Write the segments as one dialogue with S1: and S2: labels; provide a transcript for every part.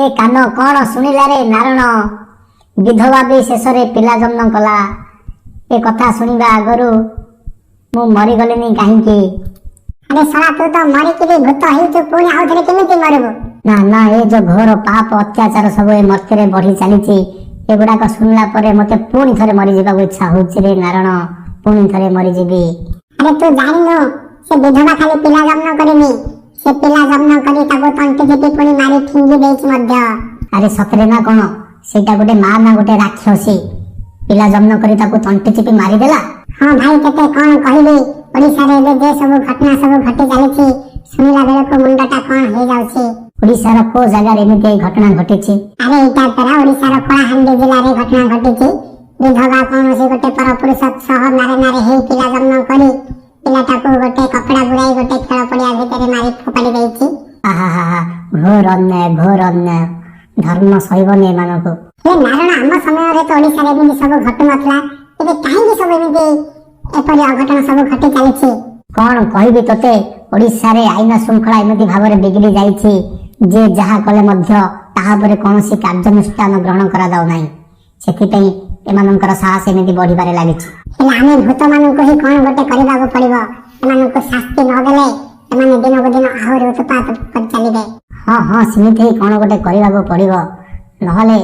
S1: ଏ କାନ କଣ ଶୁଣିଲାରେ ନାରଣ? ବିଧବା ବି ଶେଷରେ ପିଲା ଜନ୍ମ କଲା। ଏ କଥା ଶୁଣିବା ଆଗରୁ ମୁଁ ମରିଗଲିନି କାହିଁକି?
S2: ଆରେ ଶଳା, ତୁ ତ ମରିକି ବି ଭୂତ ହେଇଛୁ, ପୁଣି ଆଉଥରେ କେମିତି ମରିବୁ?
S1: ନା ନା, ଏ ଯୋଉ ଘୋର ପାପ ଅତ୍ୟାଚାର ସବୁ ଏ ମର୍ତ୍ତ୍ୟରେ ବଢି ଚାଲିଛି, ଏଗୁଡାକ ଶୁଣିଲା ପରେ ମତେ ପୁଣି ଥରେ ମରିଯିବାକୁ ଇଚ୍ଛା ହଉଛି ରେ ନାରଣ। ପୁଣି ଥରେ ମରିଯିବି।
S2: ଆରେ, ତୁ ଜାଣିନୁ, ସେ ବିଧବା ଖାଲି ପିଲା ଜନ୍ମ କରିନି, ସେ ପିଲା ଜନ୍ମ କରି ତାକୁ ତଣ୍ଟି ଚିପି ପୁଣି ମାରି ଫିଙ୍ଗି ଦେଇଛି ମଧ୍ୟ।
S1: ଆରେ, ସତରେ ନା କଣ? ସେଇଟା ଗୋଟେ ମା ନା ଗୋଟେ ରାକ୍ଷସୀ? ପିଲା ଜନ୍ମ କରି ତାକୁ ତଣ୍ଟି ଚିପି ମାରିଦେଲା?
S2: ହଁ ଭାଇ, ତତେ କଣ କହିବି, ଓଡିଶାରେ ଏବେ ଯେ ସବୁ ଘଟଣା ସବୁ ଘଟି ଚାଲିଛି, ଶୁଣିଲା ବେଳକୁ ମୁଣ୍ଡଟା କଣ ହେଇଯାଉଛି।
S1: ଓଡିଶାର କୋଉ ଜାଗାରେ ଏମିତି ଏଇ ଘଟଣା ଘଟିଛି?
S2: ଆରେ, ଏଇଟା ପରା ଓଡିଶାର କଳାହାଣ୍ଡି ଜିଲ୍ଲାରେ ଘଟଣା ଘଟିଛି। ବିଧବା କୌଣସି ଗୋଟେ ପରପୁରୁଷ ସହ ନାରେ ନାରେ ହେଇ ପିଲା ଜନ୍ମ କରି ପିଲାଟାକୁ ଗୋଟେ କପଡା ଗୁଡାଇ ଗୋଟେ ଖେଳ ପଡିଆ ଭିତରେ ମାରି ଫୋପାଡି ଦେଇଛି।
S1: ଆହା ହା ହା, ଘୋର ଅନ୍ୟାୟ, ଘୋର ଅନ୍ୟାୟ। ଧର୍ମ ସହିବନି ଏମାନଙ୍କୁ।
S2: ହେଲେ ନାରଣ, ଆମ ସମୟରେ ତ ଓଡିଶାରେ ଏମିତି ସବୁ ଘଟୁନଥିଲା। ଏବେ କାହିଁକି ସବୁ ଏମିତି ଏପରି ଅଘଟଣ ସବୁ ଘଟି ଚାଲିଛି?
S1: କଣ କହିବି ତୋତେ, ଓଡିଶାରେ ଆଇନ ଶୃଙ୍ଖଳା ଏମିତି ଭାବରେ ବିଗିଡି ଯାଇଛି ଯେ ଯାହା କଲେ ମଧ୍ୟ ତାହା ଉପରେ କୌଣସି କାର୍ଯ୍ୟାନୁଷ୍ଠାନ ଗ୍ରହଣ କରାଯାଉ ନାହିଁ। ସେଥିପାଇଁ ଏମାନଙ୍କର ସାହସ ଏମିତି ବଢିବାରେ ଲାଗିଛି।
S2: ହେଲେ ଆମେ ଭୂତମାନଙ୍କୁ ହିଁ କଣ ଗୋଟେ କରିବାକୁ ପଡିବ। ଏମାନଙ୍କୁ ଶାସ୍ତି ନଦେଲେ ଏମାନେ ଦିନକୁ ଦିନ ଆହୁରି ଉତ୍ପାତ କରି ଚାଲିବେ।
S1: ହଁ, ସେମିତି ହିଁ କଣ ଗୋଟେ କରିବାକୁ ପଡିବ। ନହେଲେ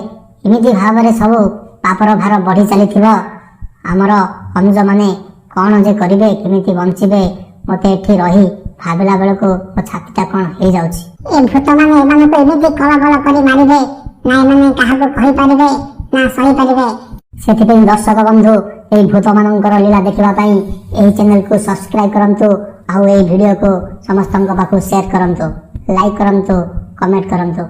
S1: ଏମିତି ଭାବରେ ସବୁ ପାପର ଭାର ବଢି ଚାଲିଥିବ। ଆମର ଅନୁଜମାନେ କଣ ଯେ କରିବେ, କେମିତି ବଞ୍ଚିବେ, ମତେ ଏଠି ରହି ଭାବିଲା ବେଳକୁ ମୋ ଛାତିଟା କଣ ହେଇଯାଉଛି।
S2: ଏ ଭୂତମାନେ ଏମାନଙ୍କୁ ଏମିତି କଳବଳ କରି ମାରିବେ ନା ଏମାନେ କାହାକୁ କହିପାରିବେ ନା ସହିପାରିବେ।
S1: ସେଥିପାଇଁ ଦର୍ଶକ ବନ୍ଧୁ, ଏହି ଭୂତମାନଙ୍କର ଲୀଳା ଦେଖିବା ପାଇଁ ଏହି ଚ୍ୟାନେଲକୁ ସବସ୍କ୍ରାଇବ କରନ୍ତୁ ଆଉ ଏହି ଭିଡ଼ିଓକୁ ସମସ୍ତଙ୍କ ପାଖକୁ ସେୟାର କରନ୍ତୁ, ଲାଇକ୍ କରନ୍ତୁ, କମେଣ୍ଟ କରନ୍ତୁ।